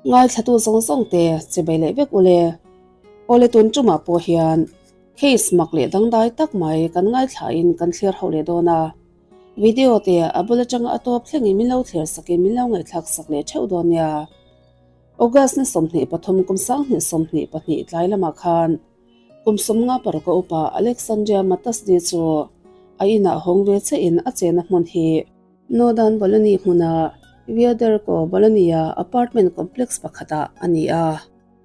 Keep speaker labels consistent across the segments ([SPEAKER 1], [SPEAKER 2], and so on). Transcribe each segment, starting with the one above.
[SPEAKER 1] Ngaithlatu zawng zawng te chibai leh vek ule. Awle tun tumah pawh hian case mak leh dangdai tak mai kan ngaithlain kan thlir ho leh dawn a. Video te a bul atanga a tawp thlengin min lo thlir sakin min lo ngaihthlak sak leh theuh dawn nia. August ni 23 kum 2022 tlai lamah khan Kum 56 a upa Alexandria Matasdi chu a inah hawng ve chiahin a chena hmun hi Northern Bologna hmuna Via Derco Bologna apartment complex pakhatah a ni a.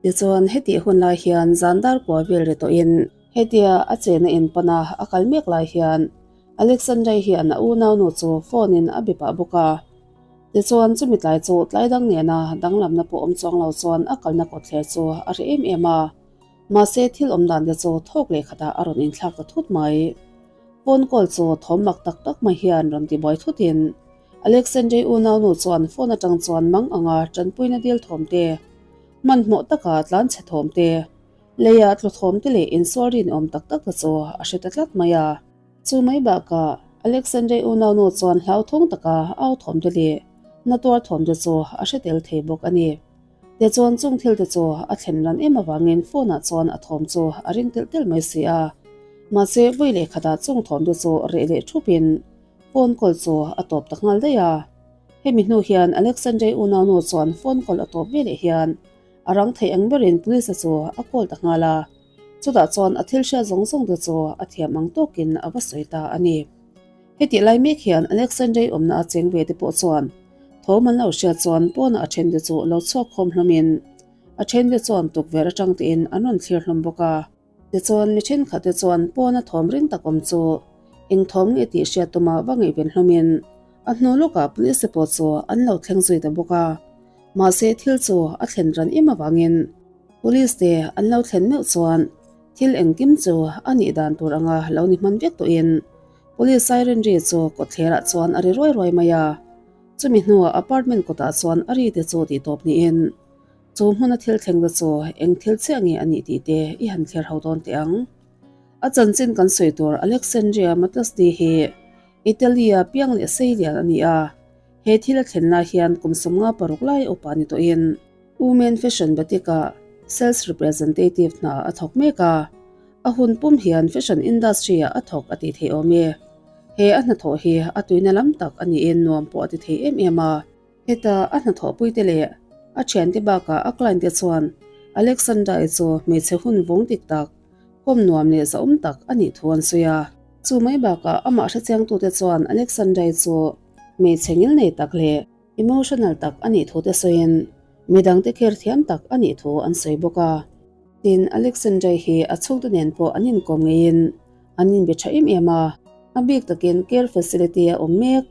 [SPEAKER 1] Tichuan, hetih hun lai hian zan dar kua vel ri tawhin hetia a chena in pana a kal mek lai hian Alexandria hian a unaunu chu phone in a be pah bawk a. Tichuan, chumi tlai chu tlai dang nena danglamna pawh awm chuang lo chuan a kalna kawtthler chu a ri em em a. Mahse, thil awm dan te chu thawk leh khatah a rawn inthlak ta thut mai. Phone call chu thawm mak tak tak mai hian rawn ti buai thutin Alexandrei unaunu chuan phone atang chuan mang anga tanpuina dil thawm te, hmanhmawh taka tlan chhe thawm te, leia tlu thawm te leh insual rin awm tak tak te chu a hre ta tlat mai a. Chu mai bakah Alexandrei unaunu chuan hlauthawng taka au thawm te leh na tuar thawm te chu a hre tel thei bawk a ni. Tichuan chung thil te chu a thlen ran em avangin phone ah chuan a thawm chu a ring telh telh mai si a. Mahse vawi leh khatah chung thawm te chu reh leh thup in phone call chu a tawp ta nghal daih a. Hemi hnu hian Alexandrei unaunu chuan phone call a tawp veleh hian a rang theih ang berin police a chu a call ta nghal a. Chutah chuan a thil hriat zawng zawng te chu a thiam ang tawkin a va sawi ta a ni. Hetih lai mek hian Alexandrei awmna a cheng ve te pawh chuan thawm an lo hriat chuan pawnah a then te chu lo chhuak khawm hlawmin a then te chuan tukverh atang tein an rawn thlir hlawm bawk a. Tichuan mi thenkhat te chuan pawna thawm ring tak awm chu eng thawm nge tih hriat tuma va ngaihven hlawmin a hnu lawkah police te pawh chu an lo thleng zui ta bawk a. Mahse thil chu a thlen ran em avangin police te an lo thlen meuh chuan thil engkim chu a nih dan tur anga lo ni hman vek tawhin Police siren ri chu kawtthlerah chuan a ri ruai ruai mai a, chumi hnuah apartment kawtah chuan a ri te chu tih tawp niin chu hmuna thil thleng te chu eng thil chiah nge a nih tih te i han thlir ho dawn teh ang. A chanchin kan sawi tur Alexandria Matasdi hi Italy-a piang leh sei lian a ni a, he thil a thlen lai hian kum 56 lai upa ni tawhin Women Fashion Boutique-ah sales representative hna a thawk mek a. A hun pum hian fashion industry ah a thawk a tih theih awm e. He a hnathawh hi a tuina lam tak a niin nuam pawh a ti thei em em a. Heta a hnathawhpui te leh a thiante bakah a client te chuan Alexandra-i chu hmeichhe hun vawng dik tak, kawm nuam leh zahawm tak a nih thu an sawi a. Chu mai bakah amah hrechiangtute chuan Alexandra-i chu hmeichhe ngilnei tak leh emotional tak a nih thu te sawiin midangte kher thiam tak a nih thu an sawi bawk a. Tin, Alexandra hi a chhungte nen pawh an inkawm ngeiin an inbe tha em em a, a bik takin care facility a awm mek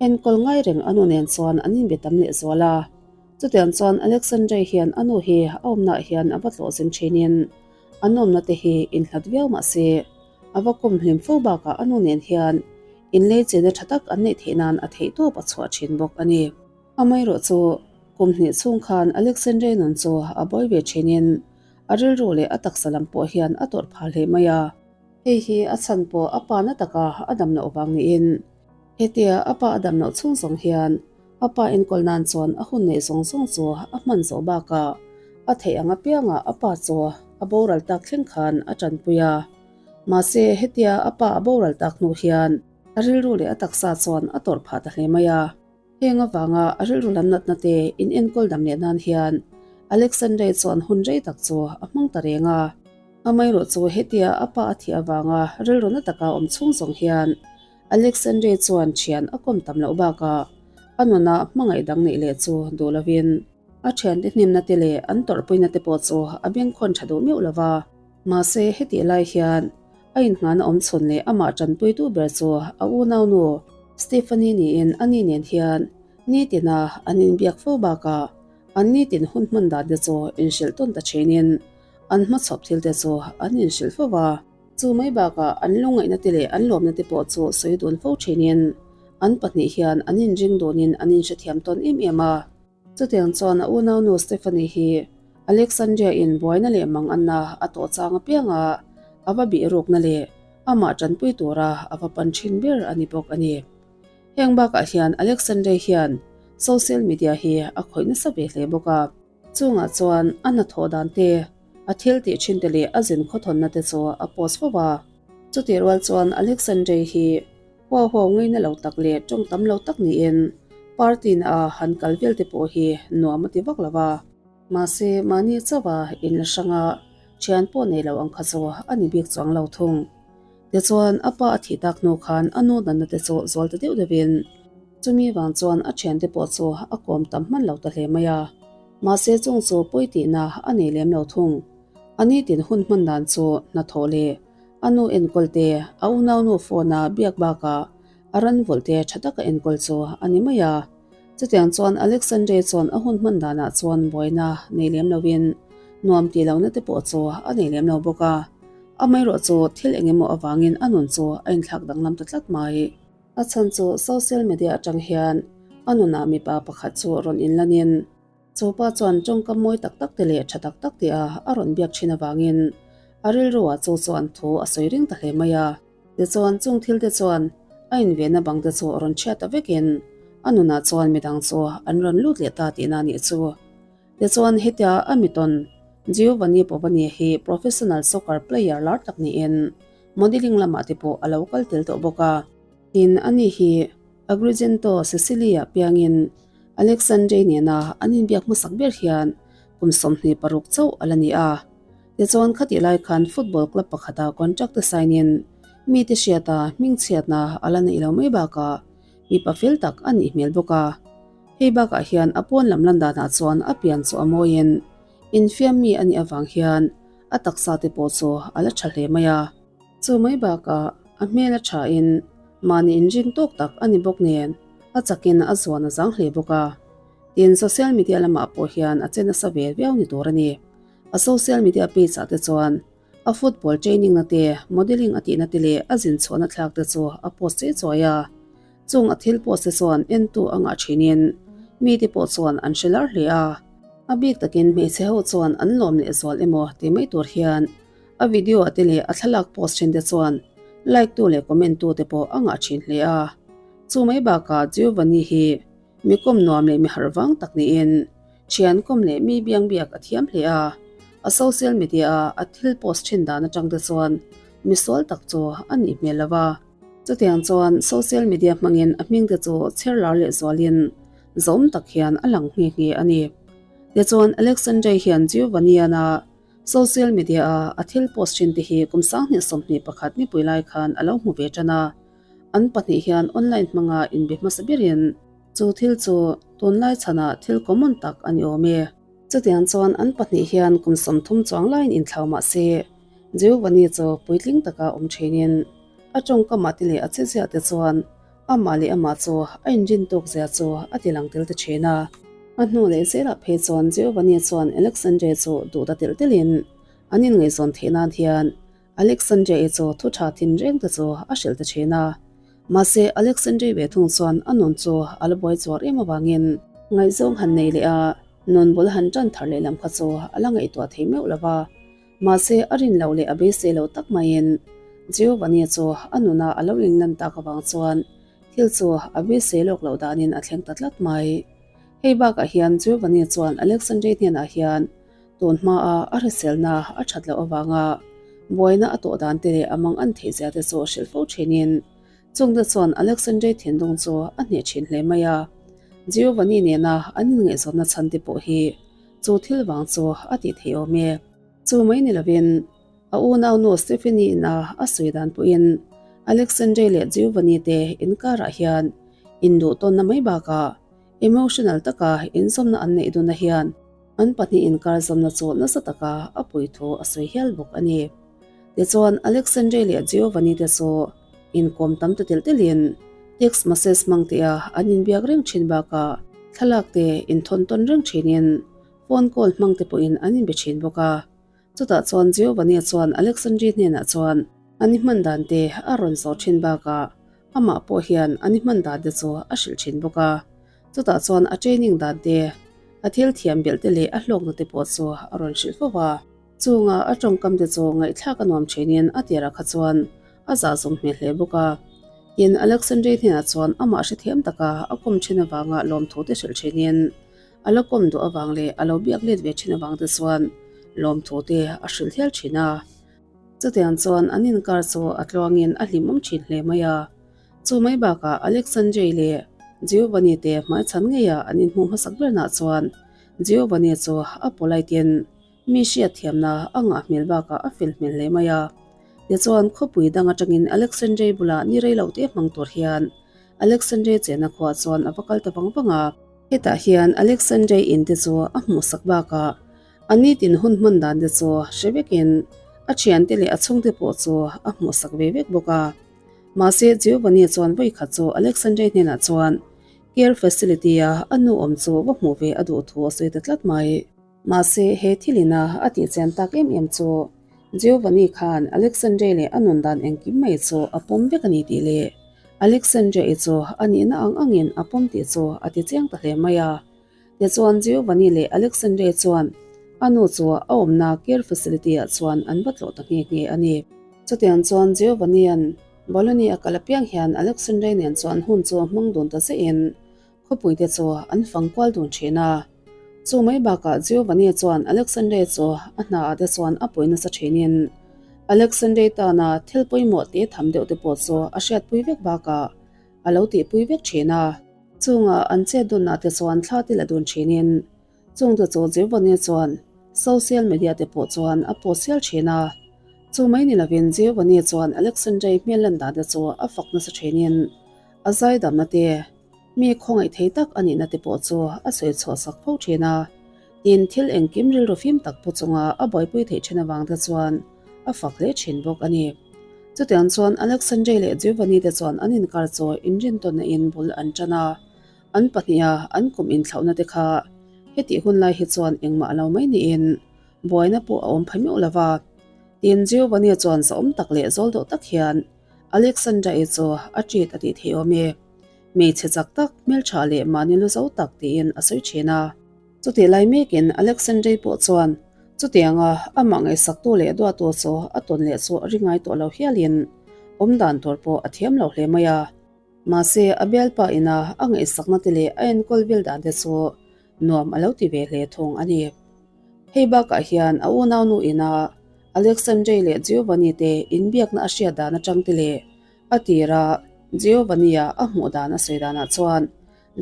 [SPEAKER 1] enkawl ngai reng a nu nen chuan an inbe tam leh zual a. Chutiang chuan Alexandra hian a nu hi a awmnaah hian a va tlawh zing thinin an awmna te hi inhlat viau mah se a va kawm hlim fo bakah a nu nen hian inlei chena tha tak an neih theih nan a theihtawp a chhuah thin bawk a ni. Amaherawh chu kum hnih chhung khan Alexandre nun chu a buai ve thinin a rilru leh a taksa lam pawh hian a tawrh phah hle mai a. Hei hi a chhan pawh a pa na taka a dam loh vang niin hetia a pa a dam loh chhung zawng hian a pa enkawl nan chuan a hun neih zawng zawng chu a hman zawh bakah a theih ang apiangah a pa chu a boral tak thleng khan a tanpui a. Mahse hetia a pa a boral tak hnu hian a rilru leh a taksa chuan a tawrh phah ta hle mai a. Heng avanga a rilru lam natna te in enkawl dam leh nan hian Alexandre chuan hun rei tak chu a hmang ta reng a. Amaherawh chu hetia a pa a thih avanga rilru na taka awm chhung zawng hian Alexandre chuan thian a kawm tam loh bakah a nuna hmangaih dang neih leh chu duh lovin a thiante hnemna te leh an tawrhpuina te pawh chu a bengkhawn tha duh meuh lova. Mahse hetih lai hian A inngahna awm chhun leh amah tanpuitu ber chu a unaunu Stephanie niin a ni nen hian nitina an inbiak fo bakah an nitin hun hman dan te chu inhrilh tawn ta thinin an hmachhawp thil te chu an inhrilh fo a. Chu mai bakah an lungngaihna te leh an lawmna te pawh chu sawi dun fo thinin an pahnih hian an inring dunin an inhrethiam tawn em em a. Chutiang chuan a unaunu Stephanie hi Alexandria in buaina leh mang anna a tawh chang apianga a va bih rukna leh amah tanpui tura a va pan thin ber a ni bawk a ni. Heng bakah hian Alexandria hian social media hi a khawih nasa ve hle bawk a. Chungah chuan a hnathawh dan te, a thil tih thin te leh a zin khawthawnna te chu a post fo a. Chutih rual chuan Alexandrei hi huau huau ngaina lo tak leh tawng tam lo tak niin party na a han kal vel te pawh hi nuam a ti vak lo va. Mahse mahni chauha inla hranga thian pawh nei lo ang kha chu a ni bik chuang lo thung. Tichuan a pa a thih tak hnu khan a nu danna te chu zual ta deuh deuhin chumi vang chuan a thiante pawh chu a kawm tam hman lo ta hle mai a. Mahse chung chu pawi tihna a nei lem lo thung. A nitin hun hman dan chu hnathawh leh a nu enkawl te, a unaunu phone a biak bakah a ran vawlh te tha taka enkawl chu a ni mai a. Chutiang chuan Alexandre chuan a hun hman danah chuan buaina nei lem loin nuam tih lohna te pawh chu a nei lem lo bawk a. Amaherawh chu thil eng emaw avangin a nun chu a inthlak danglam ta tlat mai. A chhan chu social media atang hian a nunah mipa pakhat chu rawn inlanin Chu pa chuan tawngkam mawi tak tak te leh tha tak tak te a a rawn biak thin avangin a rilru ah chu chuan thu a sawi ring ta hle mai a. Tichuan chung thil te chuan a invenna bang te chu rawn chhiat ta vekin a nunah chuan midang chu an rawn lut leh ta tihna a nih chu. Tichuan hetia a mitawn Giovanni Pavani hi professional soccer player lar tak niin modelling lamah te pawh a lo kal tel tawh bawk a. Tin ani hi Agrigento Sicily-ah piangin Alexandre nena an inbiak hmasak ber hian kum 26 chauh a la ni a. Tichuan khatih lai khan football club pakhata contract te sign-in mite hriata hmingchhiatna a la neih lo mai bakah mipa fel tak a nih hmel bawk a. Hei bakah hian a pawn lam lan danah chuan a pian chu a mawiin infiam mi a nih avang hian a taksa te pawh chu a la tha hle mai a. Chu mai bakah a hmel a thain mahni inring tawk tak a ni bawk nen a chakin a zuan a zang hle bawk a. Tin, social media lamah pawh hian a che nasa ve viau ni tur a ni. A social media page ah te chuan a football training na te, modelling a tihna te leh a zin chhuahna thlak te chu a post che chuai a. Chung a thil post te chuan entu a ngah thinin mite pawh chuan an hre lar hle a. A bik takin hmeichhe ho chuan an lawm leh zual emaw ti mai tur hian A video ah te leh a thlalak post thin te chuan like tu leh comment tu te pawh a ngah thin hle a. Chu mai bakah Giovanni hi mi kawm nuam leh mi harh vang tak niin thian kawm leh mi biang biak a thiam hle a. A social media a a thil post thin dan atang te chuan mi sual tak chu a nih hmel lo va. Chutiang chuan social media hmangin a hming te chu chher lar leh zualin zawm tak hian a lang nghe nghe a ni. Tichuan Alexandre hian Giovanni-an a Social media a a thil post thin te hi kum 2021 nipui lai khan a lo hmu ve tan a, an pahnih hian online hmanga inbe hmasa berin chu thil chu tunlai chhanah thil common tak a ni awm e. Chutiang chuan an pahnih hian kum 30 chuang laiin inthlau mah se, Giovanni chu puitling taka awm thinin a tawngkamah te leh a cheziah te chuan Amah leh amah chu a inrin tawk zia chu a ti lang tel ta thin a. A hnu leh zelah phei chuan Giovanni chuan Alexandre chu duh ta telh telhin an inngaihzawn theih nan hian Alexandre-i chu thu tha thin reng te chu a hrilh ta thin a. Mahse Alexandre ve thung chuan a nun chu a la buai chuar em avangin ngaihzawng han nei leh a, nun bul han tan thar leh lam kha chu a la ngaihtuah thei meuh lo va. Mahse, a rin loh leh a beisei lo tak maiin Giovanni chu a nuna a lo inlan tak avang chuan thil chu a beisei lawk loh danin a thleng ta tlat mai. Hei bakah hian Giovanni chuan Alexandre hnenah hian tun hmaa a hriselna a that loh avanga buaina a tawh dan te leh a mang an theih zia te chu hrilh fo thinin chungte chuan Alexandre thinlung chu a hneh thin hle mai a. Giovanni nena an inngaihzawnna chhan te pawh hi Chu thil vang chu a tih theih awm e. Chu mai ni lovin a unaunu Stephanie in a a sawi dan pawhin Alexandre leh Giovanni te inkarah hian induhtawnna mai bakah emotional taka inzawmna an neih dunna hian an pahnih inkar zawmna chu nasa taka a pui thu a sawi hial bawk a ni. Tichuan Alexandre leh Giovanni te chu inkawm tam ta telh telhin text message hmang tia an inbiak reng thin bakah thlalak te inthawn tawn reng thinin phone call hmang te pawhin an inbe thin bawk a. Chutah chuan Giovanni chuan Alexandri hnenah chuan an i hman dan te a rawn zawh thin bakah amah pawh hian an i hman dan te chu a hrilh thin bawk a. Chutah chuan a training dan te, a thil thiam belh te leh a hlawkna te pawh chu a rawn hrilh fo a. Chunga a tawngkam te chu ngaihthlak a nuam thinin a tirah kha chuan a zahzawm hmel hle bawk a. Tin, Alexandre hnenah chuan amah hrethiam taka a kawm thin avanga lawmthu te hrilh thinin. a la kawm duh avang leh a lo biak let ve thin avang te chuan lawmthu te a hrilh hial thin a. Chutiang chuan an inkar chu a tluangin a hlimawm thin hle mai a. Chu mai bakah Alexandrei leh Giovanni te hmaichhan ngeia an inhmuh hmasak bernah chuan Giovanni chu a polite in mi hriatthiamna a ngah hmel bakah a fel hmel hle mai a. Tichuan khawpui dang atangin Alexandrei bulah ni rei lo te hmang tur hian Alexandrei chenna khuah chuan a va kal ta vang vang a. Hetah hian Alexandrei in te chu a hmuhsak bakah A nitin hun hman dan te chu hre vekin a thiante leh a chhungte pawh chu a hmuhsak ve vek bawk a. Mahse, Giovanni chuan vawikhat chu Alexandre hnenah chuan care facility-a a nu awm chu va hmuh ve a duh thu a sawi ta tlat mai. Mahse, he thilina a tihchian tak em em chu Giovanni khan Alexandre leh a nun dan engkim mai chu a pawm vek a ni tih leh Alexandre-i chu a nihna ang angin a pawm tih chu a tichiang ta hle mai a. Tichuan Giovanni leh Alexandre chuan a nu chu a awmna care facility-ah chuan an va tlawh ta nghe nghe a ni. Chutiang chuan Giovanni-a'n Bologna a kal apiang hian Alexandre nen chuan hun chu hmang dun ta zehin khawpuite chu an fang kual dun thin a. Chu mai bakah Giovanni chuan Alexandre chu a hnaah te chuan a pawi nasa thinin Alexandre tana thil pawimawh te tham deuh te pawh chu a hriatpui vek bakah a lo tihpui vek thin a. Chunga an chet dunah te chuan thla te la dun thinin chungte chu Giovanni chuan social media te pawh chuan a post hial thin a. Chu mai ni lovin Giovanni chuan Alexandrei hmel lan dan te chu a fak nasa thinin a zaidamna te, mi khawngaih thei tak a nihna te pawh chu a sawi chhuah sak fo thin a. Tin, thil engkim rilru fim tak pu chunga a buaipui theih thin avang te chuan a fak hle thin bawk a ni. Chutiang chuan Alexandre leh Giovanni te chuan an inkar chu inrintawnna in bul an tan a, an pahniha an kum inthlauhna te kha hetih hun lai hi chuan engmah lo mai niin buaina pawh a awm pha meuh lo va. Tin, Giovanni chuan zahawm tak leh zawl dawh tak hian Alexandra-i chu a treat a tih theih awm e. Hmeichhe chak tak, hmeltha leh mahni lu zo tak tiin a sawi thin a. Chutih lai mekin Alexandrei pawh chuan chutianga amah ngaihsaktu leh duahtu chu a tawn leh chu a ri ngai tawh lo hialin awm dan tur pawh a thiam lo hle mai a. Mahse, a bialpa ina a ngaihsakna te leh a enkawl vel dan te chu nuam a lo ti ve hle thung a ni. Hei bakah hian a unaunu ina Alexandrei leh Giovanni te inbiakna a hriat dan atang te leh a tira Giovanni-a a hmuh dan a sawi danah chuan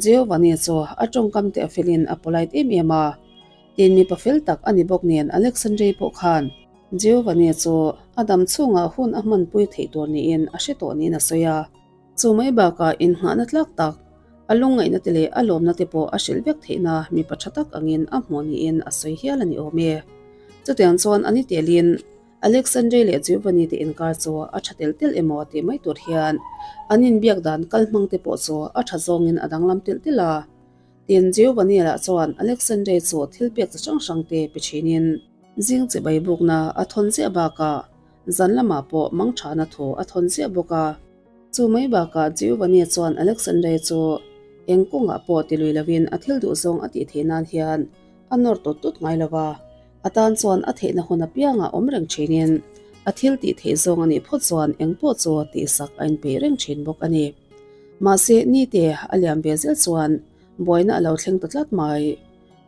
[SPEAKER 1] Giovanni chu a tawngkam te a felin a polite em em a, tin mipa fel tak a ni bawk nen Alexandrei pawh khan Giovanni chu a dam chhungah hun a hmanpui theih tur niin a hre tawh niin a sawi a. Chu mai bakah innghahna tlak tak, a lungngaihna te leh a lawmna te pawh a hrilh vek theihna mipa tha tak angin a hmuh niin a sawi hial a ni awm e. Chutiang chuan a ni telin Alexandre leh Giovanni te inkar chu a tha telh telh emaw tih mai tur hian an inbiak dan kal hmang te pawh chu a tha zawngin a danglam telh telh a. Tin, Giovanni lah chuan Alexandre chu thil pek chi hrang hrang te pe thinin zing chibai bukna a thawn ziah bakah zan lamah pawh mangthana thu a thawn ziah bawk a. Chu mai bakah Giovanni chuan Alexandre chu eng kawngah pawh ti lui lovin a thil duh zawng a tih theih nan hian a nawr tut tut ngai lo va. A tan chuan a theihna hun apiangah awm reng thinin a thil tih theih zawng a nih phawt chuan eng pawh chu tihsak a inpeih reng thin bawk a ni. Mahse, nite a liam ve zel chuan buaina a lo thleng ta tlat mai.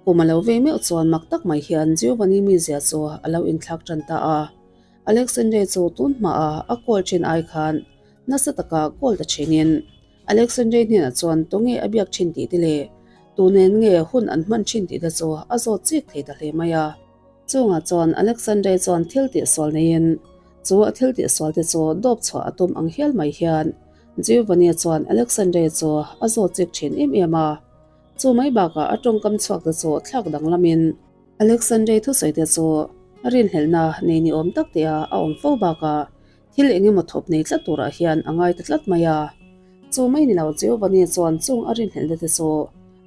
[SPEAKER 1] Kum a lo vei meuh chuan mak tak mai hian Giovanni mizia chu a lo inthlak tan ta a. Alexandre chu tun hmaah a call thin ai khan nasa taka call ta thinin Alexandre hnenah chuan tunge a biak thin tih te leh tunen nge hun an hman thin tih te chu a zawt chik thei ta hle mai a. Chungah chuan Alexandre chuan thil tihsual neiin chu a thil tihsual te chu dawp chhuah a tum ang hial mai hian Giovanni chuan Alexandre chu a zawt chik thin em em a. Chu mai bakah a tawngkam chhuak te chu thlak danglamin Alexandre thusawi te chu rinhlelhna nei ni awm tak tia a awm fo bakah Thil eng emaw thawp nei tlat turah hian a ngai ta tlat mai a. Chu mai ni lo Giovanni chuan chung a rinhlelhna te chu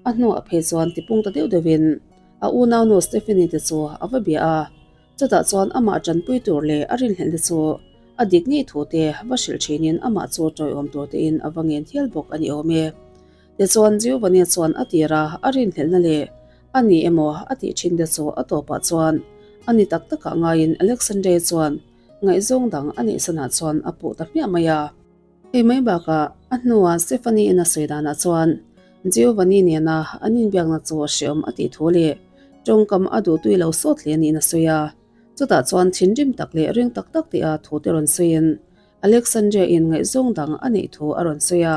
[SPEAKER 1] a hnuah phei chuan tipung ta deuh deuhin a unaunu Stephanie te chu a va bia a. Chutah chuan amah tanpui tur leh a rinhlelhna chu a dik ngei thu te va hrilh thinin amah chu tawiawm tur tein a va ngen hial bawk a ni awm e. Tichuan Giovanni chuan a tir a, a rinhlelhna leh a ni emaw a tih thin te chu a tawpah chuan a ni tak takah ngaiin Alexandre chuan Ngaihzawng dang a neih sanah chuan a puh ta hmiah mai a. Hei mai bakah a hnuah Stephanie-in a sawi danah chuan. Giovanni nena an inbiakna chu hreawm a tih thu leh tawngkam a duhtui lo sawt hle niin a sawi a. Chutah chuan thinrim tak leh ring tak tak tia thu te rawn sawiin Alexandria in ngaihzawng dang a neih thu a rawn sawi a.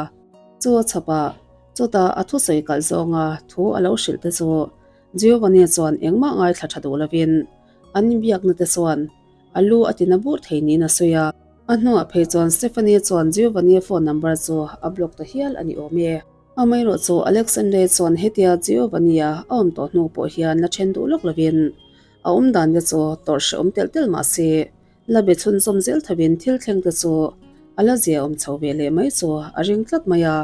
[SPEAKER 1] Chu a chhap a, chutah a thusawi kalh zawnga thu a lo hrilh te chu Giovanni chuan engmah ngaithla tha duh lovin an inbiakna te chuan a lu a tina bur thei niin a sawi a. A hnuah phei chuan Stephanie chuan Giovanni phone number chu a block ta hial a ni awm e. Amaherawhchu Alexandre chuan hetia Giovanni-a a awm tawh hnu pawh hian la then duh lawk lovin a awm dan te chu tawrh hrehawm telh telh mah se la be chhunzawm zel thovin thil thleng te chu a la zia awm chho ve leh mai chu a ring tlat mai a.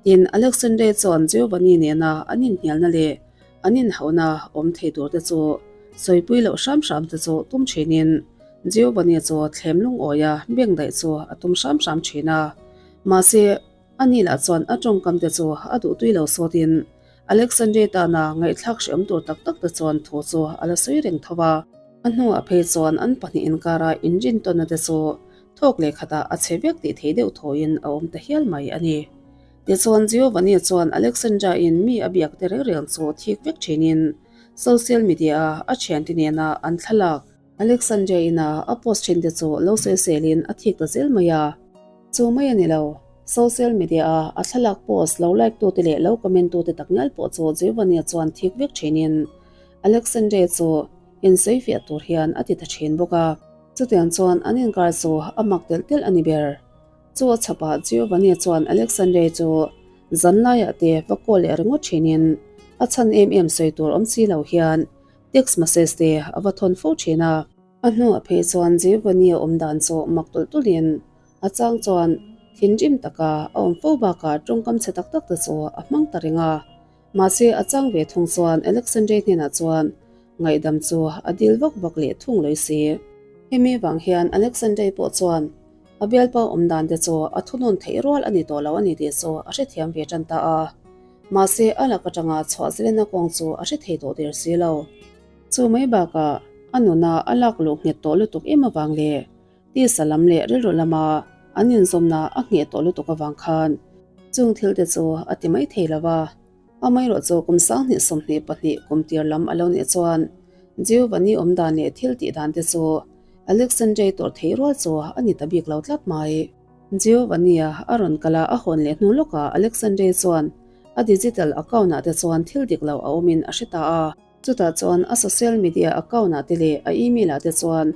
[SPEAKER 1] Tin, Alexandre chuan Giovanni nena an inhnialna leh an inhauhna awm thei tur te chu sawipui loh hram hram te chu tum thinin Giovanni chu thlem lungawia beng daih chu a tum hram hram thin a. Mahse, ani lah chuan a tawngkam te chu a duhtui lo sawtin Alexandre tana ngaihthlak hreawm tur tak tak te chuan thu chu a la sawi reng tho a. A hnuah phei chuan an pahnih inkara inrintawnna te chu thawk leh khatah a chhe vek tih thei deuh thawiin a awm ta hial mai a ni. Tichuan Giovanni chuan Alexandra-in mi a biak te reng reng chu thik vek thinin social media-a a thiante nena an thlalak Alexandra-in a a post thin te chu lo sawiselin a thik ta zel mai a. Chu mai a ni lo, social media-a a thlalak post lo like tute leh lo comment tute takngial pawh chu Giovanni chuan thik vek thinin Alexandra chu insawifiah tur hian a ti ta thin bawk a. Chutiang chuan an inkar chu a mak telh telh a ni ber. Chu a chhapah Giovanni chuan Alexandre chu zan laiah te va call leh ringawt thinin a chhan em em sawi tur awm si lo hian text message te a va thawn fo thin a. A hnuah phei chuan Giovanni a awm dan chu mak tulh tulhin a chang chuan thinrim taka a awm fo bakah tawngkam chhe tak tak te chu a hmang ta reng a. Mahse a chang ve thung chuan Alexandre hnenah chuan ngaihdam chu a dil vak vak leh thung lawi si. Hemi vang hian Alexandre pawh chuan A bialpa awm dan te chu a thunawn theih rual a ni tawh lo a ni tih chu a hrethiam ve tan ta a. Mahse, a lak atanga chhuah zelena kawng chu a hre thei tawh der si lo. Chu mai bakah a nuna a lak luh nghet tawh lutuk em avang leh tisa lam leh rilru lama an inzawmna a ngheh tawh lutuk avang khan chung thil te chu a ti mai thei lo va. Amaherawhchu kum 2022 kum tir lam a lo nih chuan Giovanni awm dan leh thil tih dan te chu Alexandre tawrh theih rual chu a ni ta bik lo tlat mai. Giovanni-a a rawn kal a, a hawn leh hnu lawkah Alexandre chuan a digital account-ah te chuan thil dik lo a awmin a hre ta a. Chutah chuan a social media account-ah te leh a email-ah te chuan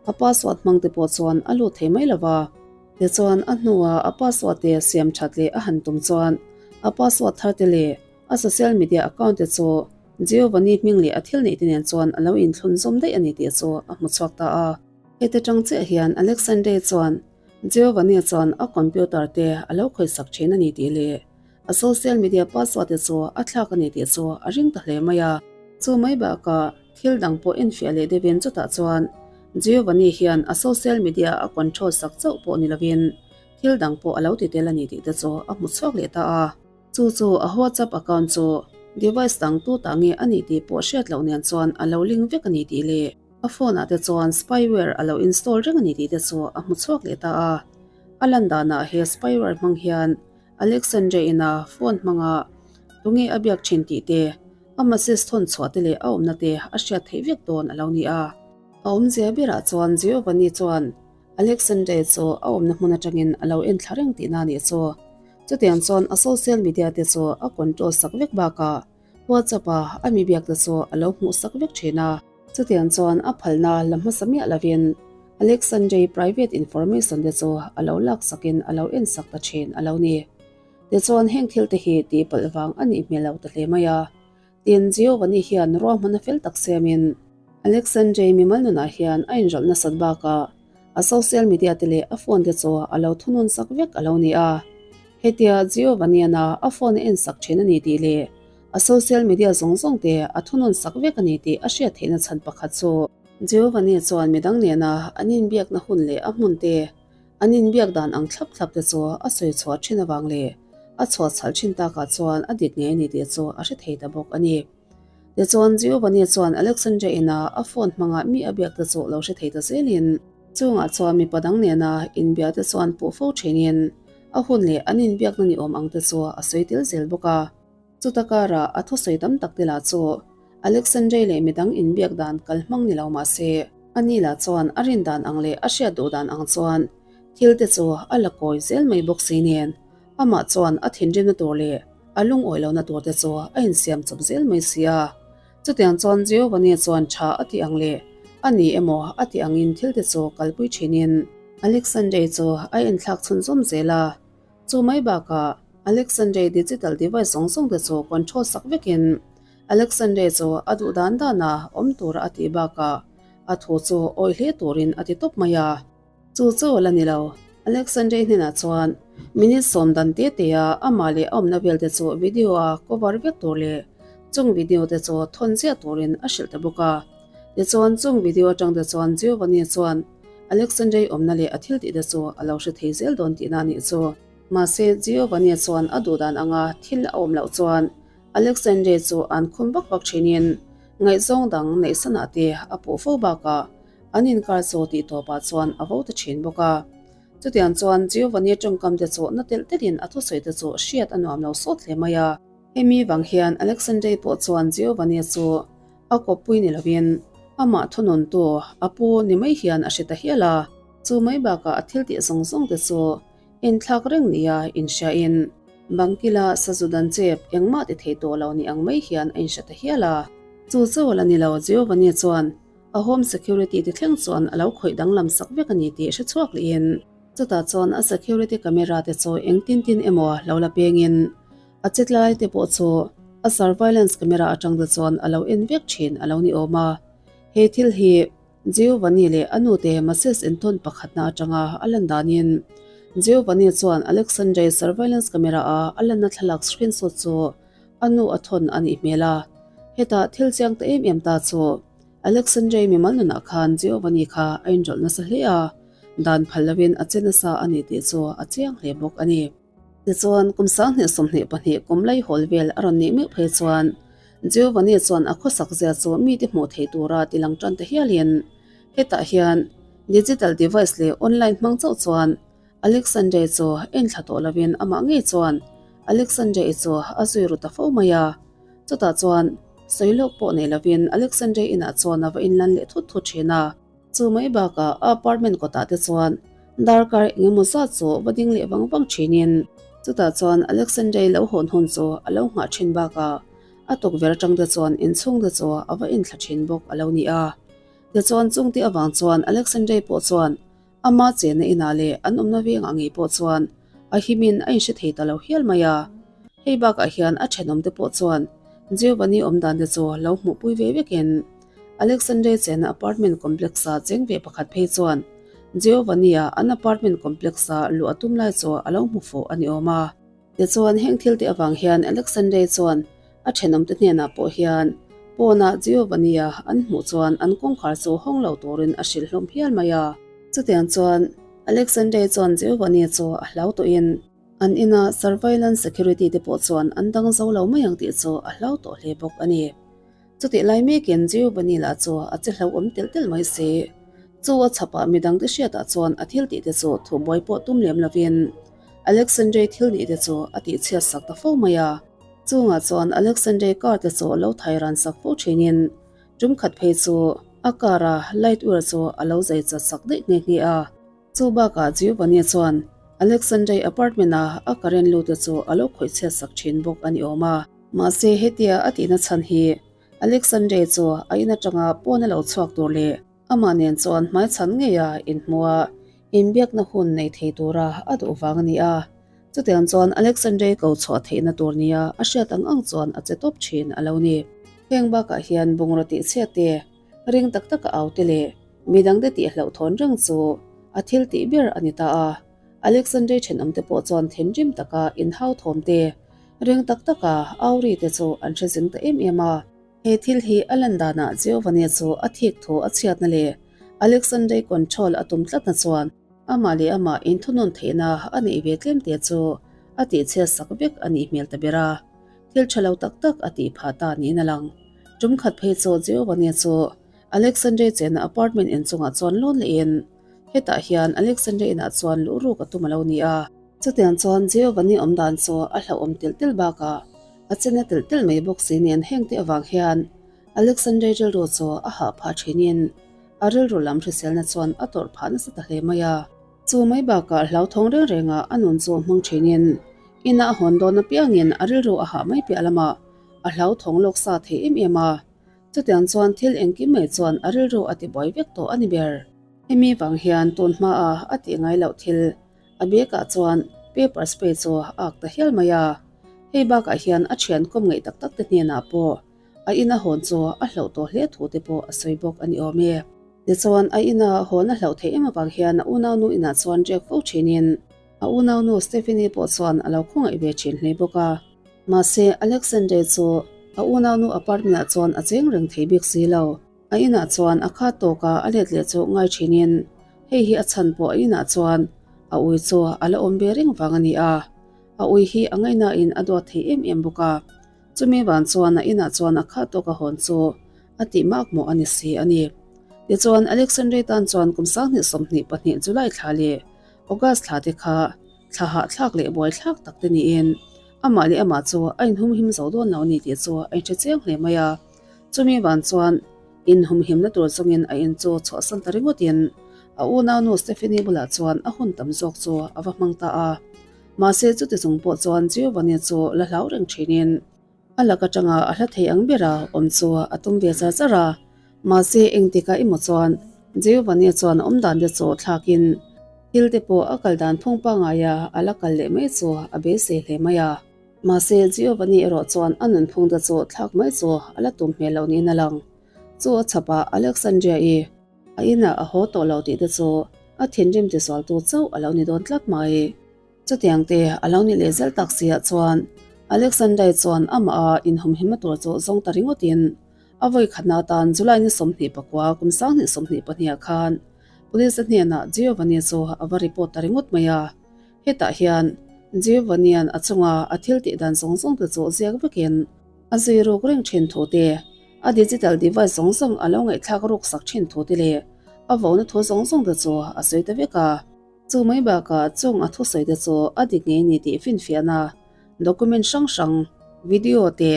[SPEAKER 1] a password hmang te pawh chuan a lut thei mai lo va. Tichuan a hnuah a password te siam that leh a han tum chuan a password thar te leh a social media account te chu Giovanni hming leh a thil neih te nen chuan a lo inthlun zawm daih a ni tih chu a hmu chhuak ta a. Heti tang chiah hian Alexandre chuan Giovanni chuan a computer te a lo khawihsak thin a ni tih leh a social media password te chu a thlak a ni tih chu a ring ta hle mai a. Chu mai bakah thil dang pawh enfiah leh deuhin chutah chuan Giovanni hian a social media a control sak chauh pawh ni lovin thil dang pawh a lo ti tel a ni tih te chu a hmu chhuak leh ta a. Chu chu a WhatsApp account chu device dang tu tah nge a nih tih pawh hriat loh nen chuan a lo link vek a ni tih leh a phone ah te chuan spyware a lo install reng a ni tih te chu a hmu chhuak leh ta a. A lan danah he spyware hmang hian Alexandre ina phone hmanga tunge a biak thin tih te, a message thawn chhuah te leh a awmna te a hriat theih vek dawn a lo ni a. A awmzia berah chuan Giovanni chuan Alexandre chu a awmna hmun atangin a lo en thla reng tihna a nih chu. Chutiang chuan a social media te chu a control sak vek bakah WhatsApp a a mi biak te chu a lo hmuh sak vek thin a. Chutiang chuan a phalna la hmasa miah lovin Alexandre private information te chu a lo lak sakin a lo en sak ta thin a lo ni. Tichuan heng thil te hi tihpalh vang a nih hmel lo ta hle mai a. Tin, Giovanni hian ruahmanna fel tak siamin Alexandre mimal nunah hian a inrawlh nasat bakah a social media te leh a phone te chu a lo thunun sak vek a lo ni a. Hetia Giovanni-ana a phone a en sak thin a ni tih leh a social media zawng zawng te a thunun sak vek a ni tih a hriat theihna chhan pakhat chu Giovanni chuan midang nena an inbiakna hun leh a hmun te an inbiak dan ang thlap thlap te chu a sawi chhuah thin avang leh a chhuah chhalh thin takah chuan a dik ngei a ni tih chu a hre thei ta bawk a ni. Tichuan Giovanni chuan Alexandra ina a phone hmanga mi a biak te chu lo hre thei ta zelin chungah chuan mipa dang nena inbia te chuan puh fo thinin a hun leh an inbiakna ni awm ang te chu a sawi tel zel bawk a. Chuta karah a thusawi tam tak te lah chu Alexandrei leh midang inbiak dan kal hmang ni lo mah se, ani lah chuan a rin dan ang leh a hriat duh dan ang chuan thil te chu a la kawi zel mai bawk si nen, amah chuan a thinrimna tur leh a lungawi lohna tur te chu a insiam chawp zel mai si a. Chutiang chuan Giovanni chuan tha a tih ang leh a ni emaw a tih angin thil te chu kalpui thinin Alexandrei chu a inthlak chhunzawm zel a. Chu mai bakah Alexandrei digital device zawng zawng te chu control sak vekin Alexandrei chu a duh dan dana awm tura a tih bakah a thu chu awih hle turin a ti tawp mai a. Chu chu a la ni lo. Alexandrei hnenah chuan minute sawm dan te te a amah leh a awmna vel te chu video a cover vek tur leh chung video te chu thawn ziah turin a hrilh ta bawk a. Tichuan chung video atang te chuan Giovanni chuan Alexandrei awmna leh a thil tih te chu a lo hre thei zel dawn tihna a nih chu. Mahse Giovanni chuan a duh dan anga thil a awm loh chuan Alexandrei chu an khum vak vak thinin ngaihzawng dang neih sanah te a puh fo bakah An inkar chu tih tawpah chuan a vo ta thin bawk a. Chutiang chuan Giovanni tawngkam te chu na telh telhin a thusawi te chu hriat a nuam lo sawt hle mai a. Hemi vang hian Alexandrei pawh chuan Giovanni chu a kawppui ni lovin amah thununtu a pu ni mai hian a hre ta hial a. Chu mai bakah a thil tih zawng zawng te chu inthlak reng nia inhriain bangkila sazu dan chep engmah ti thei tawh lo ni ang mai hian a inhre ta hial a. Chu chu a la ni lo, Giovanni chuan A home security ti thleng chuan a lo khawih danglam sak vek a ni tih hre chhuak lehin chutah chuan a security camera te chu eng tin tin emaw lo la pengin a che tlai te pawh chu a surveillance camera atang te chuan a lo en vek thin a lo ni awm a. He thil hi Giovanni leh a nu te message intawn pakhatna atanga a lan danin Giovanni chuan Alexandre surveillance camera a a lanna thlalak screenshot chu a nu a thawn a nih hmel a, hetah thil chiang ta em em ta chu Alexandrei mimal nunah khan Giovanni kha a inrawlh nasa hle a, dan phal lovin a che nasa a ni tih chu a chiang hle bawk a ni. Tichuan, kum 2022 kum laihawl vel a rawn nih meuh phei chuan Giovanni chuan a khawsak zia chu mite hmuh theih tura ti lang tan ta hialin hetah hian digital device leh online hmang chauh chuan Alexandrei chu en thla tawh lovin amah ngei chuan Alexandrei chu a zui ru ta fo mai a. Chutah chuan sawi lawk pawh nei lovin Alexandrei inah chuan a va inlan leh thut thut thin a. Chu mai bakah a apartment kawtah te chuan darkar eng emaw zat chu va ding leh vang vang thinin chutah chuan Alexandrei lo hawn hun chu a lo nghah thin bakah a tukverh atang te chuan inchhung te chu a va inthla thin bawk a lo ni a. Tichuan chungte avang chuan Alexandrei pawh chuan Ama chenna inah leh an awmna vengah ngei pawh chuan a himin a inhre thei ta lo hial mai a. Hei bakah hian a thenawmte pawh chuan Giovanni awmdan te chu lo hmuhpui ve vekin Alexandre chenna apartment complex-a cheng ve pakhat phei chuan Giovanni-a an apartment complex-a luh a tum lai chu a lo hmu fuh a ni awm a. Tichuan, heng thilte avang hian Alexandre chuan a thenawmte hnenah pawh hian pawnah Giovanni-a an hmuh chuan an kawngkhar chu hawng lo turin a hrilh hlawm hial mai a. Chutiang chuan Alexandre chuan Giovanni chu a hlau tawhin an ina surveillance security te pawh chuan an dang zo lo mai ang tih chu a hlau tawh hle bawk a ni. Chutih lai mekin Giovanni lah chu a che hlauhawm telh telh mai si. Chu a chhapah midangte hriatah chuan a thil tihte chu thubuai pawh tum lem lovin Alexandre thil nihte chu a tihchhiat sak ta fo mai a. Chungah chuan Alexandre car te chu lo thai ran sak fo thinin tum khat phei chu a car a light wheel chu a lo zai chat sak daih nghe nghe a. Chu bakah Giovanni chuan Alexandre apartment a a current lut te chu a lo khawih chhiat sak thin bawk a ni awm a. Mahse hetia a tihna chhan hi Alexandre chu a in atanga pawn a lo chhuak tur leh amah nen chuan hmaichhan ngeia inhmua inbiakna hun nei thei tura a duh vang a ni a. Chutiang chuan Alexandre ko chhuah theihna tur nia a hriat ang ang chuan a che tawp thin a lo ni. Heng bakah hian bungraw tihchhiat te, ring tak taka au te leh midangte tih hlauhthawn reng chu a thil tih ber a ni ta a. Alexandre thenawmte pawh chuan thinrim taka inhau thawm te, ring tak taka au ri te chu an hre zing ta em em a. He thil hi a lan danah Giovanni chu a thik thu a chhiatna leh Alexandre control a tum tlatna chuan amah leh amah inthunun theihna a neih ve tlem te chu a tihchhiat sak vek a nih hmel ta ber a. Thil tha lo tak tak a tih phah ta niin a lang. Tum khat phei chu Giovanni chu Alexandre chenna apartment inchungah chuan lawn lehin Hetah hian Alexandra inah chuan luh ruk a tum a lo ni a. Chutiang chuan Giovanni awm dan chu a hlauhawm telh telh bakah. A che na telh telh mai bawk si nen heng te avang hian Alexandre rilru chu a hah phah thinin a rilru lam hriselna chuan a tawrh phah nasa ta hle mai a. Chu mai bakah hlauthawng reng renga a nun chu hmang thinin ina a hawn dawn apiangin a rilru a hah mai piah lamah a hlauthawng lawk sa thei em em a. Chutiang chuan thil engkim mai chuan a rilru a tibuai vek tawh a ni ber. Hemi vang hian tun hmaa a tih ngai loh thil a bag-ah chuan paper spray chu a ak ta hial mai a. Hei bakah hian a thian kawm ngaih tak tak te hnenah pawh a ina hawn chu a hlauh tawh hle thu te pawh a sawi bawk a ni awm e. Tichuan a ina hawn a hlauh theih em avang hian a unaunu inah chuan riak fo thinin a unaunu Stephanie pawh chuan a lo khawngaih ve thin hle bawk a. Mahse Alexandre chu a unaunu apartment-ah chuan a cheng reng thei bik si lo. A inah chuan a khat tawka a let leh chu ngai thinin hei hi a chhan pawh a inah chuan a ui chu a la awm ve reng vang a ni a. A ui hi a ngaihnain a duat thei em em bawk a. Chumi van chuan a inah chuan a khat tawka hawn chu a tih mak mawh a ni si a ni. Tichuan Alexandre tan chuan kum 2022 July thla leh August thla te kha thla hahthlak leh buaithlak tak te niin amah leh amah chu a inhumhim zo dawn lo a ni tih chu a inhre chiang hle mai a. Chumi van chuan inhumhimna tur chungin a in chu chhuahsan ta ringawtin a unaunu Stephanie bulah chuan a hun tam zawk chu a va hmang ta a. Mahse chuti chung pawh chuan Giovanni chu la hlau reng thinin a lak atanga a hla thei ang bera awm chu a tum ve char char a. Mahse engtikah emaw chuan Giovanni chuan a awmdan te chu thlakin thil te pawh a kal dan phung pangaia a la kal leh mai chu a beisei hle mai a. Mahse Giovanni erawh chuan a nunphung te chu thlak mai chu a la tum hmel lo niin a lang. Chu a chhapah Alexandria-i a inah a haw tawh lo tih te chu a thinrim tisualtu chauh a lo ni dawn tlat mai. Chutiang te a lo ni leh zel tak siah chuan Alexandria chuan amah a inhumhimna tur chu zawng ta ringawtin a vawi khatna atan July ni 24 kum 2022 ah khan Police-a hnenah Giovanni chu a va report ta ringawt mai a. Hetah hian Giovanni-a'n a chunga a thil tih dan zawng zawng te chu ziak vekin a zui ruk reng thin thu te, a digital device zawng zawng a lo ngaihthlak ruk sak thin thu te leh a vona thu zawng zawng te chu a sawi ta vek a. Chu mai bakah chung a thusawi te chu a dik ngei ni tih finfiahna document hrang hrang, video te,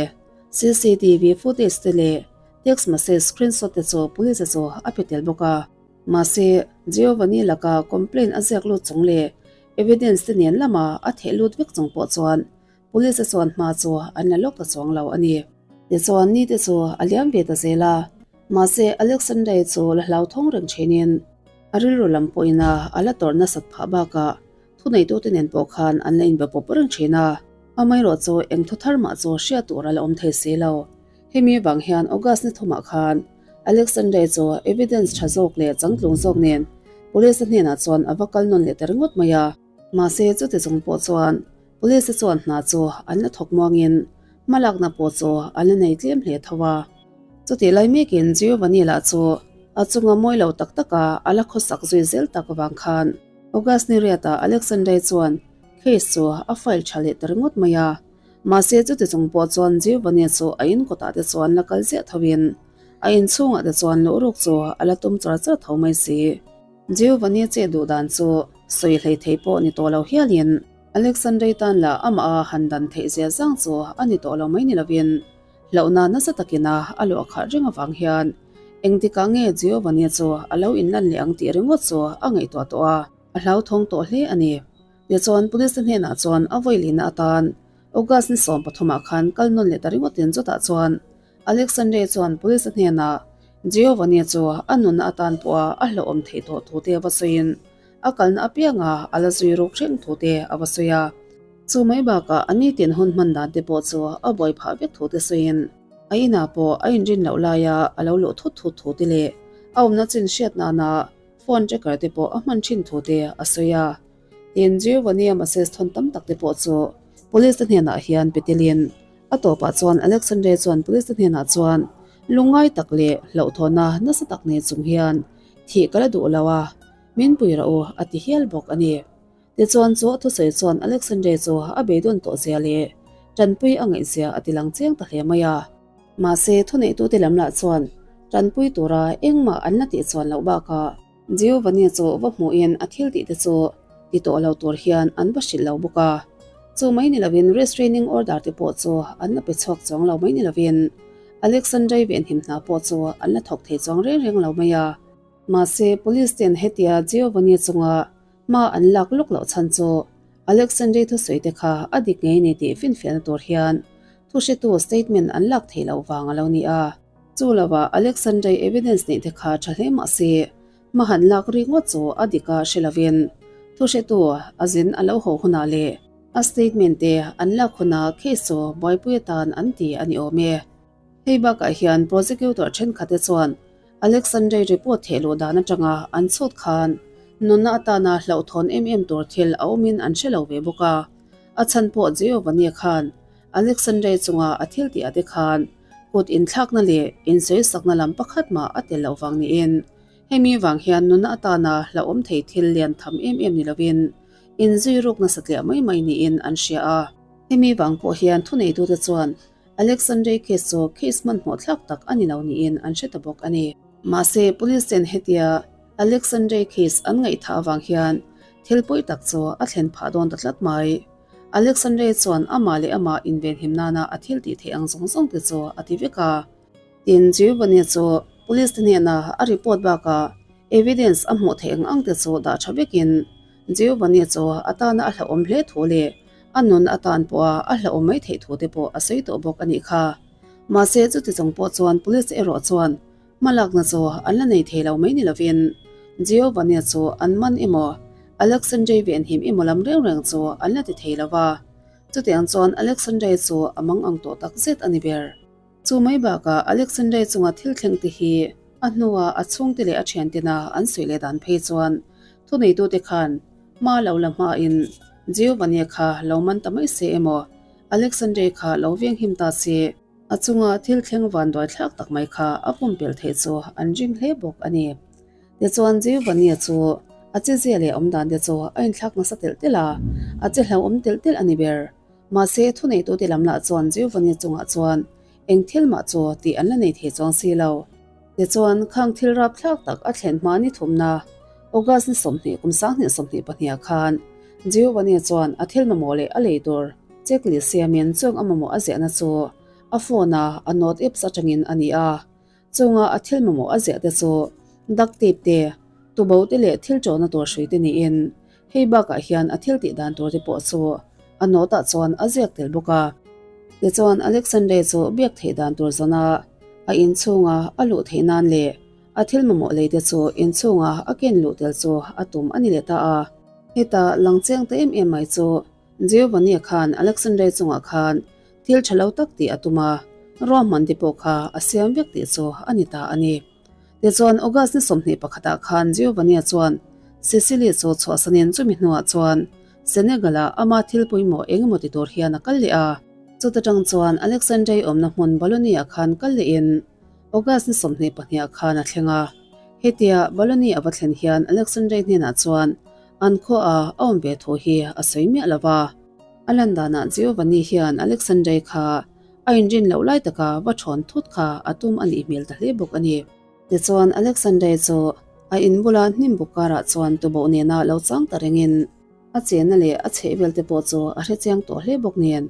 [SPEAKER 1] CCTV footage te leh text message screenshot te chu police chu a pe tel bawk a. Mahse, Giovanni laka complaint a ziak lut chung leh evidence te nen lama a theh lut vek chung pawh chuan Police te chuan hma chu an la lawk ta chuang lo a ni. Tichuan ni te chu a liam ve ta zel a, mahse Alexandra chu la hlauthawng reng thinin a rilru lam pawhin a a la tawrh nasat phah bakah thuneitute nen pawh khan an la inbe pawp reng thin a, amaherawh chu eng thu thar mah chu hriat tur a la awm thei si lo. Hemi avang hian August ni thumah khan Alexandra chu evidence tha zawk leh changtlung zawk nen Police te hnenah chuan a va kal nawn leh ta ringawt mai a. Mahse chuti chung pawh chuan Police te chuan hna chu an la thawk muangin hmalakna pawh chu an la nei tlem hle tho a. Chutih lai mekin Giovanni lah chu a chunga mawi lo tak taka a la khawsak zui zel tak avang khan August ni riatah Alexandre chuan case chu a file tha leh ta ringawt mai a. Mahse chuti chung pawh chuan Giovanni chu a in kawtah te chuan la kal ziah thoin a inchhungah te chuan luh ruk chu a la tum char char tho mai si. Giovanni che duh dan chu sawi hlei thei pawh ni tawh lo hialin Alexandrei tan lah amah a han dan theih zia zang chu a ni tawh lo mai ni lovin hlauhna nasa takin a a luah khat reng avang hian engtikah nge Giovanni chu a lo inlan leh ang tih ringawt chu a ngaihtuah tawh a, a hlauthawng tawh hle a ni. Tichuan Police te hnenah chuan a vawilihna atan August ni 13 ah khan kal nawn leh ta ringawtin chutah chuan Alexandre chuan Police hnenah Giovanni chu a nunna atan pawha a hlauhawm theih tawh thu te a va sawiin a kalna apianga a la zui ruk reng thu te a va sawi a. Chu mai bakah a nitin hun hman dan te pawh chu a buai phah vek thu te sawiin a inah pawh a inrin loh laia a lo luh thut thut thu te leh a awmna chin hriat nana phone tracker te pawh a hman thin thu te a sawi a. Tin, Giovanni-a message thawn tam tak te pawh chu Police te hnenah hian pe telin a tawpah chuan Alexandre chuan Police te hnenah chuan lungngai tak leh hlauhthawna nasa tak nei chung hian thih ka la duh lo a, min pui rawh u a ti hial bawk a ni. Tichuan chu a thusawi chuan Alexandre chu a beidawn tawh zia leh tanpui a ngaih zia a ti lang chiang ta hle mai a. Mahse thuneihtute lam lah chuan tanpui tura engmah an la tih chuan loh bakah Giovanni chu va hmuhin a thil tih te chu ti tawh lo tur hian an va hrilh lo bawk a. Chu mai ni lovin restraining order te pawh chu an la pe chhuak chuang lo mai ni lovin Alexandrei venhim hna pawh chu an la thawk thei chuang reng reng lo mai a. Mahse police ten hetia Giovanni chunga hma an lak lawk loh chhan chu Alexandrei thusawi te kha a dik ngei ni tih finfiahna tur hian thuhretu statement an lak theih loh vang a lo ni a. Chu lovah Alexandrei evidence neih te kha tha hle mah se Hma han lak ringawt chu a dik a hre lovin thuhretu a zin a lo haw hunah leh a statement te an lak hunah case chu buaipui atan an ti a ni awm e. Hei bakah hian prosecutor thenkhat te chuan Alexandrei report theh luh dan atanga an chhut khan nunna atana hlauhthawn em em tur thil a awmin an hre lo ve bawk a, a chhan pawh Giovanni khan Alexandrei chunga a thil tih ah te khan kut inthlakna leh insawisakna lam pakhat mah a tel loh vang niin Hemi vang hian nuna atana hlauhawm thei thil lian tham em em ni lovin inzui ruk nasa tliah mai mai niin an hria a. Hemi vang pawh hian thuneitute chuan Alexandrei case chu case hmanhmawh thlak tak a ni lo niin an hre ta bawk a ni. Mahse, police ten hetia Alexandrei case an ngaihthah avang hian thil pawi tak chu a thlen phah dawn ta tlat mai. Alexandrei chuan amah leh amah invenhim nana a thil tih theih ang zawng zawng te chu a ti vek a. Tin, Giovanni chu police te hnena a report bakah evidence a hmuh theih ang ang te chu dah tha vekin Giovanni chu a tana a hlauhawm hle thu leh a nun atan pawha a hlauhawm mai theih thu te pawh a sawi tawh bawk a nih kha. Mahse, chuti chung pawh chuan police te erawh chuan hmalakna chu an la nei thei lo mai ni lovin Giovanni chu an man emaw Alexandrei venhim emaw lam reng reng chu an la ti thei lo va. Chutiang chuan Alexandrei chu a mang ang tawh takzet a ni ber. Chu mai bakah Alexandrei chunga thil thleng te hi a hnua a chhungte leh a thiantina an sawi leh dan phei chuan thuneitute khan hma lo la hmain Giovanni kha lo man ta mai se emaw Alexandrei kha lo venghim ta se a chunga thil thleng vanduai thlak tak mai kha a pumpelh theih chu an ring hle bawk a ni. Tichuan Giovanni chu a chezia leh awmdan te chu a inthlak nasa telh telh a, a che hlauhawm telh telh a ni ber. Mahse, thuneitute lam lah chuan Giovanni chungah chuan eng thil mah chu tih an la nei thei chuang si lo. Tichuan, khang thil rapthlak tak a thlen hma ni thumna, August ni 20 kum 2022 ah khan Giovanni chuan a thil mamawh leh a lei tur checklist siamin chung a mamawh a ziahna chu a phone a a note apps atangin a ni a. Chunga a thil mamawh a ziah te chu duct tape te, tubo te leh thil tawhna tur hrui te niin hei bakah hian a thil tih dan tur te pawh chu a note ah chuan a ziak tel bawk a. Tichuan Alexandre chu biak theih dan tur zawna a inchhunga a luh theih nan leh a thil mamawh lei te chu inchhunga a ken luh tel chu a tum a ni leh ta a. Heta lang chiang ta em em mai chu Giovanni khan Alexandre chungah khan thil tha lo tak tih a tum a, ruahman te pawh kha a siam vek tih chu a ni ta a ni. Tichuan August ni 21 ah khan Giovanni chuan Sicily chu chhuahsanin chumi hnuah chuan Senegal-ah ama thil pawimawh eng emaw ti tur hian a kal leh a. Chuta tang chuan Alexandrei awmna hmun Bologna-ah khan kal lehin August ni 22 ah khan a thleng a. Hetia Bologna a va thlen hian Alexandrei hnenah chuan An khuaah a awm ve thu hi a sawi miah lo va. A lan danah Giovanni hian Alexandrei kha a inrin loh lai taka va thawn thut kha a tum a nih hmel ta hle bawk a ni. Tichuan Alexandrei chu a in bula hnim buk karah chuan tuboh nena lo chang ta rengin a chenna leh a chhehvel te pawh chu a hrechiang tawh hle bawk nen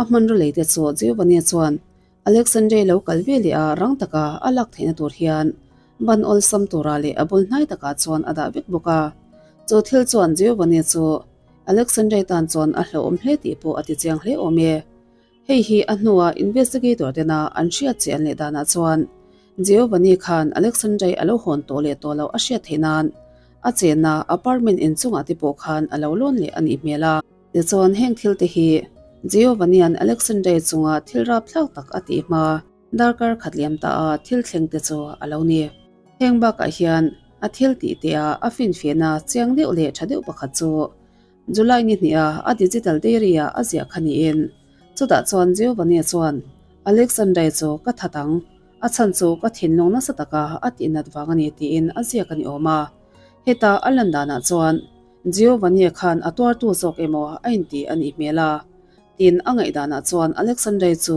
[SPEAKER 1] a hmanraw lei te chu Giovanni chuan Alexandrei lo kal ve leh a rang taka a lak theihna tur hian ban awlsam tura leh a bul hnai takah chuan a dah vek bawk a. Chu thil chuan Giovanni chu Alexandrei tan chuan a hlauhawm hle tih pawh a ti chiang hle awm e. Hei hi a hnua investigator tena an hriat che an leh danah chuan Giovanni khan Alexandrei a lo hawn tawh leh tawh loh a hriat theih nan a chenna apartment inchungah te pawh khan a lo lawn leh a nih hmel a. Tichuan heng thil te hi Giovanni-a'n Alexandre chunga thil rapthlak tak a tih hma darkar khat liam ta a thil thleng te chu a lo ni. Heng bakah hian a thil tih te a a finfiahna chiang deuh leh tha deuh pakhat chu July ni hniha a digital diary-ah a ziah kha niin chutah chuan Giovanni chuan Alexandre chu ka that ang, a chhan chu ka thinlung nasa taka a tihnat vang a ni tiin a ziak a ni awm a. Heta a lan danah chuan Giovanni khan a tuartu zawk emaw a inti a nih hmel a, tin a ngaihdanah chuan Alexandrei chu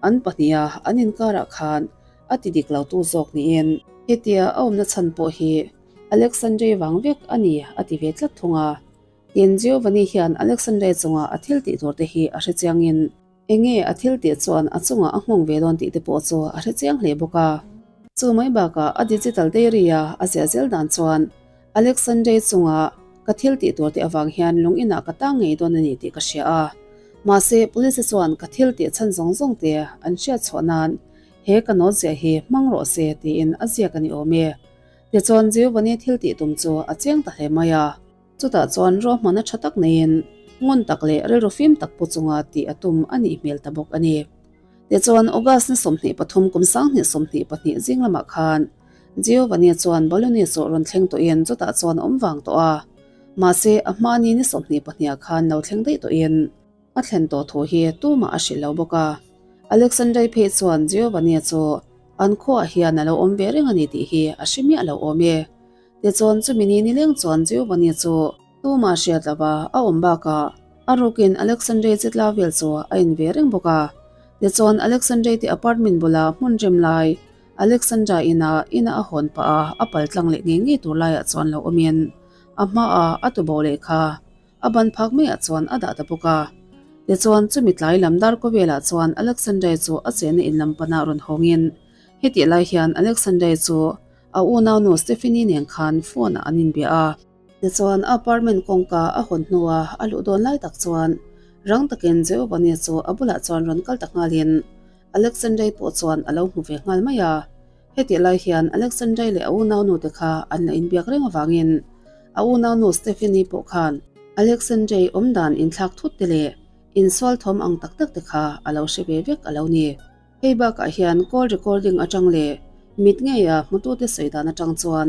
[SPEAKER 1] an pahniha an inkarah khan a ti dik lotu zawk niin. Hetia a awmna chhan pawh hi Alexandrei vang vek a ni a ti ve tlat thung a. Tin, Giovanni hian Alexandre chunga a thil tih tur te hi a hre chiangin enge a thil tih chuan a chungah a nghawng ve dawn tih te pawh chu a hre chiang hle bawk a. Chu mai bakah a digital diary a a ziah zel dan chuan Alexandre chunga ka thil tih tur te avang hian lung inah ka tang ngei dawn a ni tih ka hria a. Mahse, police chuan ka thil tih chhan zawng zawng te an hriat chhuah nan he ka note ziah hi hmang rawh se tiin a ziak a ni awm e. Tichuan Giovanni thil tih tum chu a chiang ta hle mai a. Chutah chuan ruahmanna tha tak neiin ngun tak leh rilru fim tak pu chunga tih a tum a nih hmel ta bawk a ni. Tichuan August ni 23 kum 2022 zing lamah khan Giovanni chuan Bologna chu rawn thleng tawhin chutah chuan a awm vang tawh a. Mahse a hma ni ni 22 ah khan lo thleng daih tawhin a thlen tawh thu hi tumah a hrilh lo bawk a. Alexandrei phei chuan Giovanni chu an khuaah hian a lo awm ve reng a ni tih hi a hre miah lo awm e. Tichuan chumi ni nileng chuan Giovanni chu tumah hriat lova a awm bakah a rukin Alexandrei chitla vel chu a in ve reng bawk a. Tichuan Alexandrei te apartment bula hmun rem lai Alexandra ina ina a hawn pah a, a pal tlang leh ngei ngei tur laiah chuan lo awmin a hmaah a tubo leh kha A ban phak maiah chuan a dah ta bawk a. Tichuan, chumi tlai lam dar kawvelah chuan Alexandre chu a chenna in lam panah rawn hawngin, hetih lai hian Alexandre chu a unaunu Stephanie nen khan phone ah an inbia a. Tichuan, a apartment kawngka a hawn hnua a luh dawn lai tak chuan rang takin Giovanni chu a bulah chuan rawn kal ta nghalin Alexandre pawh chuan a lo hmu ve nghal mai a. Hetih lai hian Alexandre leh a unaunu te kha an la inbiak reng avangin a unaunu Stephanie pawh khan Alexandre awmdan inthlak thut te leh insual thawm ang tak tak te kha a lo hre ve vek a lo ni. Hei bakah hian call recording atang leh mit ngeia hmutute sawi dan atang chuan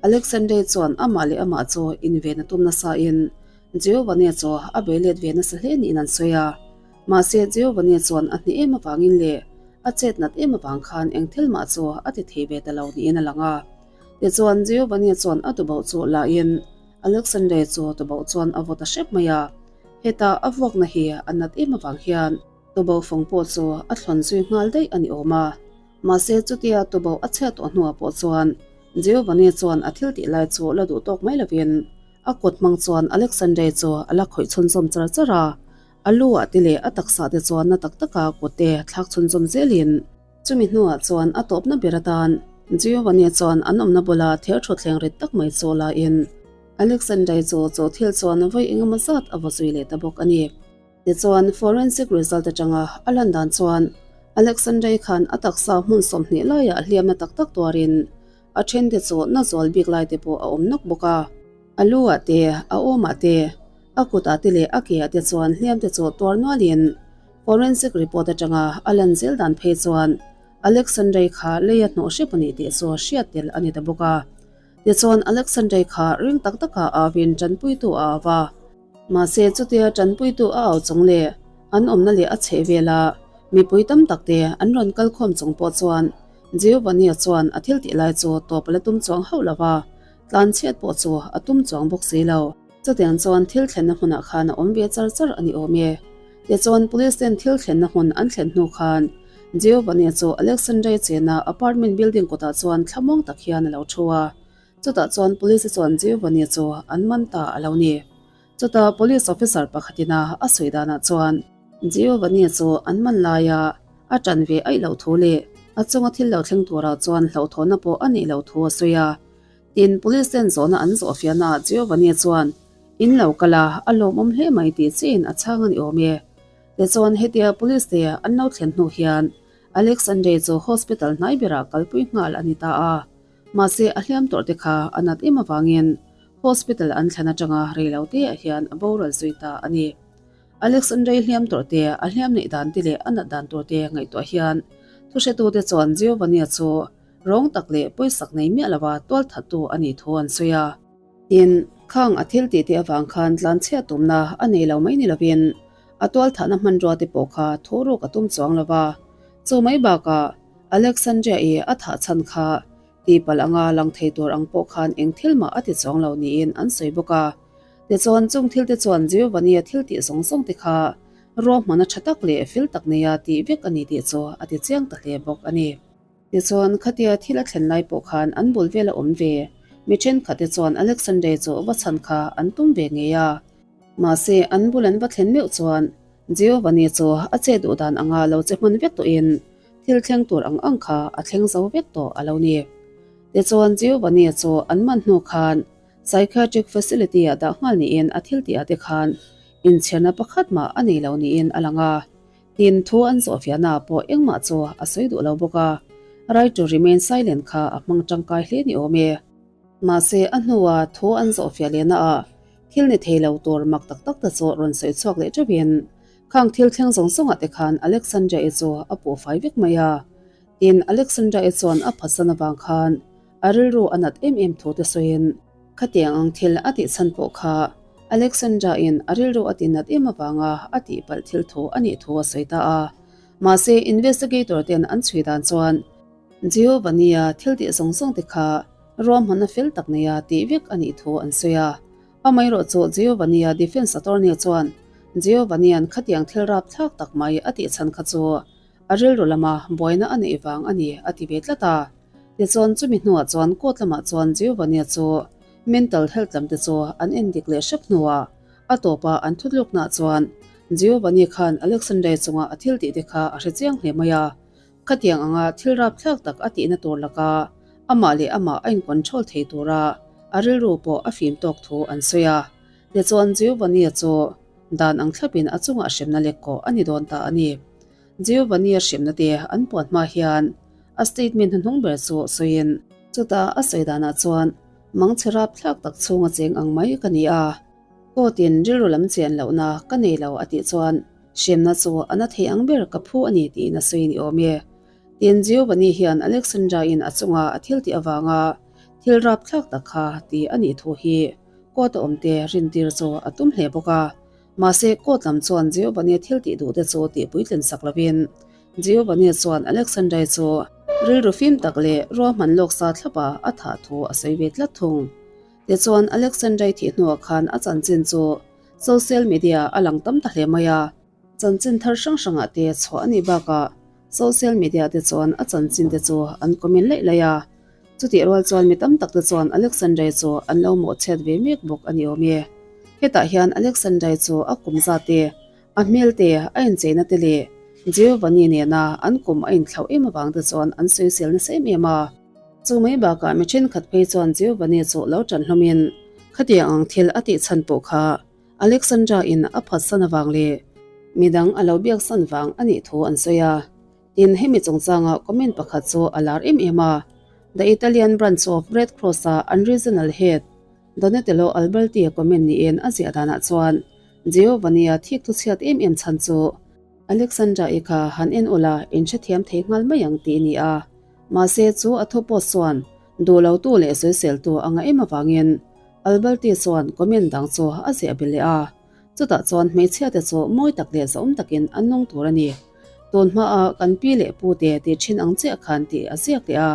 [SPEAKER 1] Alexandre chuan amah leh amah chu inven a tum nasa in Giovanni chu a bei let ve nasa hle niin an sawi a. Mahse Giovanni chuan a hneh em avangin leh a chet nat em avang khan eng thil mah chu a ti thei ve ta lo niin a lang a. Tichuan Giovanni chuan a tuboh chu la in Alexandre chu tuboh chuan a vaw ta hrep mai a. Heta a vuakna hi a nat em avang hian tuboh fawng pawh chu a thlawn zui nghal daih a ni awm a. Mahse chutia tuboh a chhiat tawh hnuah pawh chuan Giovanni chuan a thil tih lai chu la duh tawk mai lovin a kut hmang chuan Alexandre chu a la khawih chhunzawm char char a. A lu ah te leh a taksa te chuan na tak taka kut te thlak chhunzawm zelin chumi hnuah chuan a tawpna ber atan Giovanni chuan an awmna bula thir thutthleng rit tak mai chu lain Alexandre chu chu thil chuan vawi engemaw zat a vaw zui leh ta bawk a ni. Tichuan forensic result atanga a lan dan chuan Alexandre khan a taksa hmun 20 laiah hliamna tak tak tuarin a then te chu na zual bik lai te pawh a awm nawk bawk a. A lu ah te, a awm ah te, a kut ah te leh a ke ah te chuan hliam te chu tuar nual in forensic report atanga a lan zel dan phei chuan Alexandrei kha lei a hnawh hrep a nih tih chu hriat tel a ni ta bawk a. Tichuan Alexandrei kha ring tak taka au in tanpuitu a au a. Mahse chutia tanpuitu a au chung leh an awmna leh a chheh vela mipui tam tak te an rawn kal khawm chung pawh chuan Giovanni-a chuan a thil tih lai chu tawp a la tum chuang hauh lo va. Tlanchhiat pawh chu a tum chuang bawk si lo. Chutiang chuan thil thlenna hmunah khan a awm ve char char a ni awm e. Tichuan police ten thil thlenna hmun an thlen hnu khan Giovanni chu Alexandre chena apartment building kawtah chuan thlamuang tak hian a lo thu a. Chutah chuan police chuan Giovanni chu an man ta a lo ni. Chutah police officer pakhatin a a sawi danah chuan Giovanni chu an man laia a tan ve aih loh thu leh a chunga thil lo thleng turah chuan hlauhthawhna pawh a neih loh thu a sawi a. Tin, police ten zawhna an zawh fiahnaah Giovanni chuan, In lo kal a, a lawmawm hle mai tih chiin a chhang a ni awm e. Tichuan, hetia police te an lo thlen hnu hian Alexandre chu hospital hnai berah kalpui nghal a ni ta a. Mahse, a hliam tawrh te kha a nat em avangin hospital an thlen atanga rei lo teah hian a boral zui ta a ni. Alexandre hliam tawrh te, a hliam neih dan te leh a nat dan tur te ngaihtuah hian thuhretute chuan Giovanni chu Rawng tak leh pawisak nei miah lova tualthattu a nih thu an sawi a. Tin, khang a thil tih te avang khan tlanchhiat tumna a nei lo mai ni lovin a tualthahna hmanrua te pawh kha thu ruk a tum chuang lo va. Chu mai bakah Alexandria-i a thah chhan kha tihpalh anga lang thei tur ang pawh khan eng thil mah a ti chuang lo niin an sawi bawk a. Tichuan, chung thil te chuan Giovanni-a thil tih zawng zawng te kha ruahmana tha tak leh fel tak neia tih vek a ni tih chu a ti chiang ta hle bawk a ni. Tichuan, khatia thil a thlen lai pawh khan an bul vela awm ve mi thenkhat te chuan Alexandre chu va chhan kha an tum ve ngei a. Mahse, an bul an va thlen meuh chuan Giovanni chu a che duh dan anga lo che hman vek tawhin thil thleng tur ang ang kha a thleng zo vek tawh a lo ni. Tichuan, Giovanni chu an man hnu khan psychiatric facility-ah dah nghal niin a thil tih ah te khan inchhiarna pakhat mah a nei lo niin a lang a. Tin, thu an zawhfiahna ah pawh engmah chu a sawi duh lo bawk a, right to remain silent kha a hmang tangkai hle ni awm e. Mahse, a hnua thu an zawhfiah lehna ah thil ni thei lo tur mak tak tak te chu rawn sawi chhuak leh teuhin khang thil thleng zawng zawngah te khan Alexandra-i chu a puh fai vek mai a. Tin, Alexandra-i chuan a phatsan avang khan a rilru a nat em em thu te sawiin khatiang ang thil a tih chhan pawh kha Alexandra-in a rilru a tinat em avanga a tihpalh thil thu a nih thu a sawi ta a. Mahse, investigator ten an chhui dan chuan Giovanni-a thil tih zawng zawng te kha ruahmanna fel tak neia tih vek a nih thu an sawi a. Amaherawh chu Giovanni-a defense attorney chuan Giovanni-a'n khatiang thil rapthlak tak mai a tih chhan kha chu a rilru lama buaina a neih vang a ni a ti ve tlat a. Tichuan chumi hnuah chuan court lamah chuan Giovanni-a chu mental health lam te chu an endik leh hrep hnuah a tawpa an thutluknaah chuan Giovanni khan Alexandre chunga a thil tih te kha a hre chiang hle mai a. Khatiang anga thil rapthlak tak a tihna tur laka amah leh amah a in-control thei tura a rilru pawh a fim tawk thu an sawi a. Tichuan Giovanni-a chu dan ang thlapin a chungah hremna lek kawh a ni dawn ta a ni. Giovanni-a hremna te an puan hma hian a statement hnuhnung ber chu sawiin, Chutah a sawi danah chuan mangchhe rapthlak tak chhunga cheng ang mai ka ni a, court-in rilru lam chian lohna ka nei lo a tih chuan Hremna chu a na thei ang ber ka phu a ni tiin a sawi ni awm e. Tin, Giovanni hian Alexandra-in a chunga a thil tih avanga thil rapthlak tak kha ti a nih thu hi court a awmte rintir chu a tum hle bawk a. Mahse, court lam chuan Giovanni thil tih duhte chu tih puitlin sak lovin Giovanni chuan Alexandra-i chu rilru fim tak leh ruahman lawk sa thlapa a thah thu a sawi ve tlat thung. Tichuan, Alexandra-i thih hnuah khan a chanchin chu Social media a lang tam ta hle mai a, chanchin thar hrang hrangah te chhuah a nih bakah social media te chuan a chanchin te chu an comment laih laih a. Chutih rual chuan mi tam tak te chuan Alexandre chu an lo mawhchhiat ve mek bawk a ni awm e. Hetah hian Alexandre chu a kum zat te, a hmel te, a incheina te leh Giovanni nena an kum a inthlauh em avang te chuan an sawisel nasa em em a. Chu mai bakah mi thenkhat phei chuan Giovanni chu lo ṭan hlawmin khatiang ang thil a tih chhan pawh kha Alexandra in a phatsan avang leh midang a lo biaksan vang a nih thu an sawi a. Tin, hemi chungchanga comment pakhat chu a lar em em a, The Italian branch of Red Cross a an regional head Donatello Alberti a comment niin a ziah danah chuan Giovanni-a thik thu chhiat em em chhan chu Alexandra-i kha han en ula in hrethiam thei nghal mai ang tih a ni a. Mahse, chu a thu post chuan duh lotu leh sawiseltu a ngah em avangin Alberti chuan comment dang chu a ziah belh leh a. Chutah chuan hmeichhiate chu mawi tak leh zahawm takin an nung tur a ni. Tun hmaa kan pi leh pute tih thin ang chiah khan tih a ziak leh a.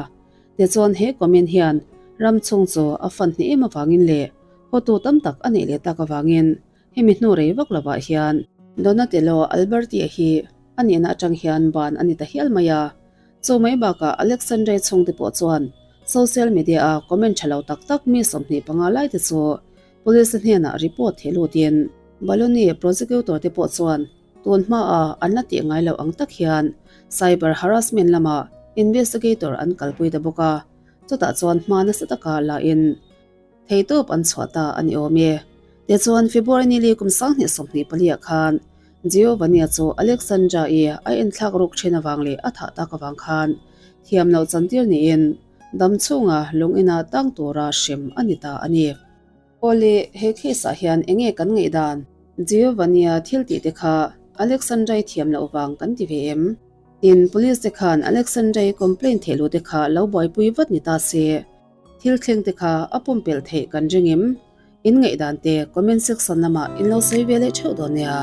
[SPEAKER 1] Tichuan he comment hian ram chhung chu a fan hneh em avangin leh hotu tam tak a neih leh tak avangin Hemi hnu rei vak lovah hian Donatello Alberti-a hi a nihna atang hian ban a ni ta hial mai a. Chu mai bakah Alexandre chhungte pawh chuan social media-a comment tha lo tak tak mi 25 lai te chu police hnenah report theh lutin Bologna prosecutor te pawh chuan tun hmaa an la tih ngai loh ang tak hian cyber harassment lamah investigator an kalpui ta bawk a, chutah chuan hma nasa taka la in Theitawp an chhuah ta a ni awm e. Tichuan, February ni li kum 2024 ah khan Giovanni-a chu Alexandra-i a enthlak ruk thin avang leh a thah tak avang khan thiam loh chantir niin dam chhunga lung ina tang tura hrem a ni ta a ni. Awle, he case ah hian enge kan ngaihdan? Giovanni-a thil tih te kha Alexandra-i thiam loh vang kan ti ve em? Tin, police te khan Alexandra-i complaint theih luh te kha lo buaipui vat ni ta se. Thil thleng te kha a pumpelh theih kan ring em? In ngaihdan te comment section lamah in lo sawi ve leh theuh dawn nia.